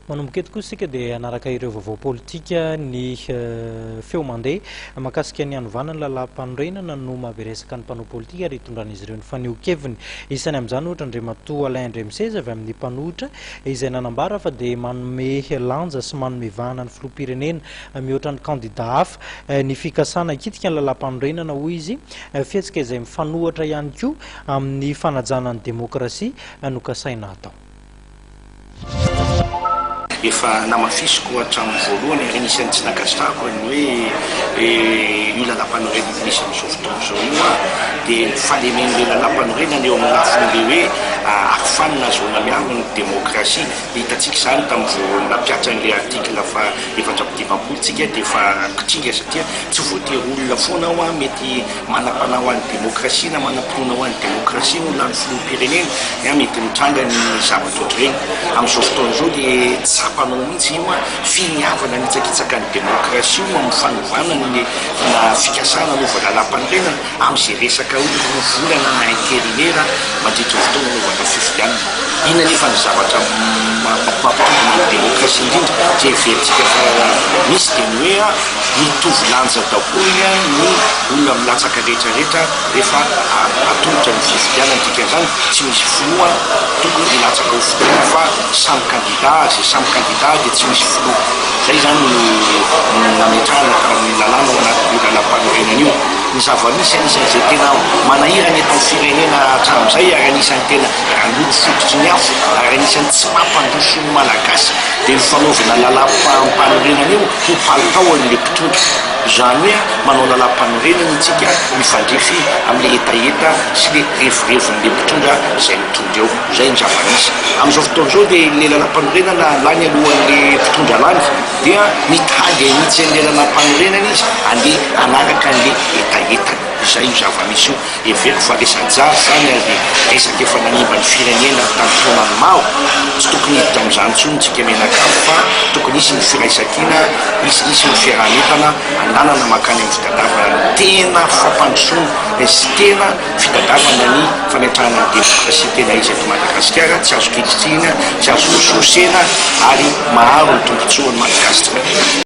Manomboka eto kosa isika dia hanaraka ireo vaovao politika ny feo mandeha mahakasika ny hanovana ny lalàmpanorenana no maha be resaka ny mpanao politika ary hitondran'izy ireo ny fanehoan-keviny. Isany amin'izany ohatra Andriamatoa Alain Andriamiseza avy amin'ny mpanohitra izay nanambara fa dia manome lanja sy manome vahana ny filoham-pirenena mihoatra ny kandida hafa ny fikasana hikitika ny lalàmpanorenana hoy izy, fihetsika izay mifanohatra ihany koa amin'ny fanajana ny demokrasia nokasaina hatao. Efa namafisiko hatramin'ny voalohany ary anisan'ny tsy nankasitrahako ny hoe io lalàmpanorenana misy amin'izao fotoana izao io dia ny fahalemen'ilay lalàmpanorenana eo amin'ny lafin'ilay hoe arofanina ahazoana miaro ny demokrasia. Hitantsika izany tamin'ny vao nampihatra an'ilay article faha 54 tsika dia efa kitringa satria tsy voatery olona foana hoa mety manam-panahy ho an'ny demokrasia na manam-pinoana ho an'ny demokrasia no lany filoham-pirenena dia mety mitranga ny zavatra ohatr'ireny. Amin'izao fotoana izao dia tsapanao mihitsy io finiavana hanitsakitsaka ny demokrasia io amin'ny fanovana ny na fikasana hanova lalàmpanorenana amin'izay resaka hoe roa volana na intérimaire mandritra ny fotoana hanaovana fifidianana. Inona anefa ny zavatra mampitombina ny demokrasia indrindra izay heverintsika fa misy dia ny hoe Mitovy lanja daholo ny olona milatsaka rehetra rehetra rehefa atolotra ny fifidianana, dikan'izany tsy misy filoha tokony hilatsaka ho filoha fa samy kandida, izay samy kandida dia tsy misy filoha, izay izany no nametrahana tamin'ny lalàna ao anatin'io lalàmpanorenana io. Ny zava-misy anisan'izay tena manahirana eto amin'ny firenena hatramin'izay ary anisan'ny tena ranory fototry ny afo ary anisan'ny tsy mampandroso ny Malagasy dia ny fanaovana lalàmpanorenana io ho palitaon'ilay mpitondra. Izany hoe manao lalàmpanorenana isika mifandrify amin'ilay hetaheta sy ilay revirevin'ilay mpitondra izay mitondra eo. Izay ny zava-misy. Amin'izao fotoana izao dia ilay lalàmpanorenana lany alohan'ilay mpitondra lany dia mitady hanitsy an'ilay lalàmpanorenana izy handeha hanaraka an'ilay hetahetany. Izay io zava-misy io. Heveriko fa resa-jary izany ary resaka efa nanimba ny firenena tamin'ny taonany maro. Tsy tokony hiditra amin'izany intsony isika mianakavy fa tokony hisy ny firaisankina, hisy hisy ny fiaraha-mientana ananana mankany amin'ny fitadiavana ny tena fampandrosoana sy tena fitadiavana ny fametrahana ny demokrasia tena izy eto Madagasikara, tsy azo kitritsihina, tsy azo hosihosena ary maharo ny tombontsoan'ny Malagasy tsirairay.